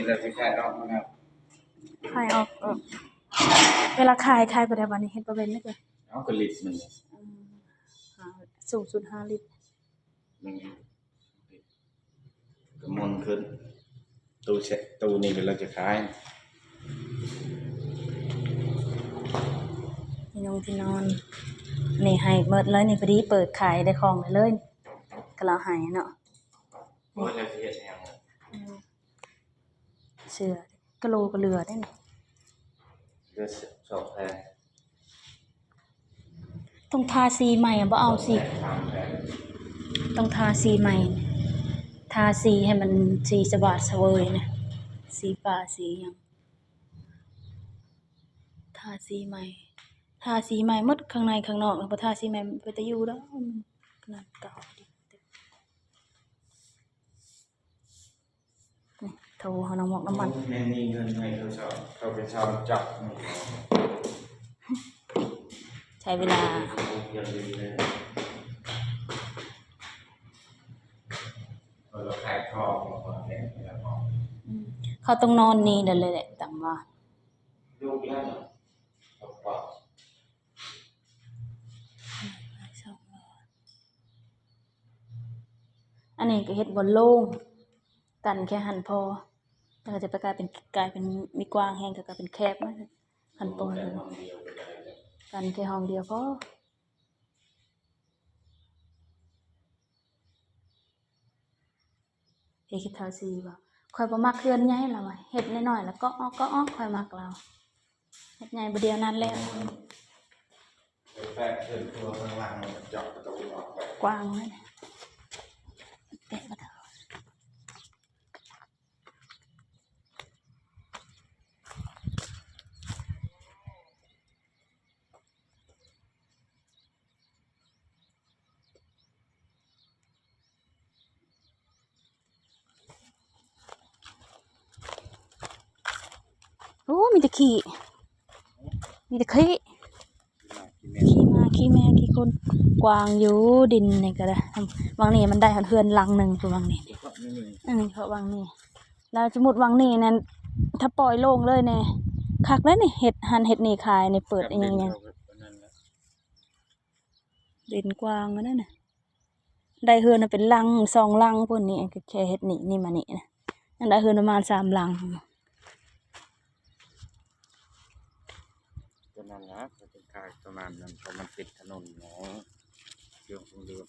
ນີ້ລະຊິຂາຍອອກນະ ຂາຍອອກ ເອີ ເວລາຂາຍ ຂາຍໄປໄດ້ບາດນີ້ ເຮັດບໍ່ເປັນເລີຍ ເອົາກະລິດມັນ ອືມ ຫ້າ ສູງສຸດຫ້າລິດ ອືມ ກະໝູນຂຶ້ນ ຕູ້ແຊະ ຕູ້ນີ້ກະລະຈະຂາຍ ທີ່ນຸ່ງທີ່ນອນ ນີ້ໃຫ້ໝົດເລີຍນີ້ ພໍດີເປີດຂາຍໄດ້ຂອງໄດ້ເລີຍ ກະລະໃຫ້ເນາະ ໂອ້ຍ ແລ້ວຊິເຮັດຫຍັງ ອືມ ເສື້ອກະໂຫຼກະເຫຼືອໄດ໋ນີ້ ເຫຼືອສອງແຜ່ນ ຕ້ອງທາສີໃໝ່ ບໍ່ເອົາສີ ຕ້ອງທາສີໃໝ່ ທາສີໃຫ້ມັນສີສະຫວາດສະເຫວີຍນະ ສີຟ້າສີຫຍັງ ທາສີໃໝ່ ທາສີໃໝ່ໝົດ ຂ້າງໃນຂ້າງນອກ ບໍ່ທາສີໃໝ່ ບໍ່ເປັນຕາຢູ່ດອກ ຂະໜາດເກົ່າ. ນີ້ ໂທຫານ້ຳໝອກນ້ຳມັນ ໂອ້ ແມ່ນມີເງິນໃຫ້ເຂົາເຊົ່າ ເຂົາໄປເຊົ່າຈັກ ໃຊ້ເວລາ ເຂົາຕ້ອງນອນນີ້ແຫຼະ ແຫຼະ ຕາມວ່າ ລູກແລ້ວເນາະ ອັນນີ້ກະເຮັດບ່ອນໂລ່ງ ກັນແຄ່ຫັ້ນພໍ ແລ້ວກະຈະໄປກາຍເປັນ ກາຍເປັນ ມີກວ້າງແຮງກະກາຍເປັນແຄບ ຫັ້ນພໍ ກັນແຄ່ຫ້ອງດຽວພໍ. ເອ ຄິດເທົ່າຊີວ່າ ຂ້ອຍບໍ່ມັກເຮືອນໃຫຍ່ ລາວວ່າ ເຮັດນ້ອຍໆ ລະເກາະອອກ ເກາະອອກ ຂ້ອຍມັກ ລາວ ເຮັດໃຫຍ່ບາດດຽວນັ້ນແລ້ວ ແປະເຮືອນຄົວຂ້າງຫຼັງ ເຈາະປະຕູອອກໄປ ກວ້າງເລີຍ ແປະປະຕູ. ໂອ້ ມີແຕ່ຂີ້ ມີແຕ່ຂີ້ ຂີ້ໝາ ຂີ້ແມ ຂີ້ຄົນ ກວ້າງຢູ່ ດິນນີ້ກະໄດ້ ຫວ່າງນີ້ມັນໄດ້ຮອດເຮືອນຫຼັງໜຶ່ງ ຜູ້ຫວ່າງນີ້ ອັນນີ້ເພາະຫວ່າງນີ້ ແລ້ວສົມມຸດຫວ່າງນີ້ນັ້ນ ຖ້າປ່ອຍໂລ່ງເລີຍນີ້ ຄັກເລີຍນີ້ ເຮັດຫັ້ນເຮັດນີ້ຂາຍນີ້ ເປີດອີ່ຫຍັງ ດິນກວ້າງອັນນັ້ນນະ ໄດ້ເຮືອນເປັນຫຼັງສອງຫຼັງພຸ້ນນີ້ ກະແຄ່ເຮັດນີ້ ນີ້ມານີ້ນະ ຍັງໄດ້ເຮືອນປະມານສາມຫຼັງ ຕົວນັ້ນລະ ເຂົາຈຶ່ງຂາຍຕົວນັ້ນ ເພາະມັນຕິດຖະໜົນເນາະ ເລື່ອງຂອງເລື່ອງ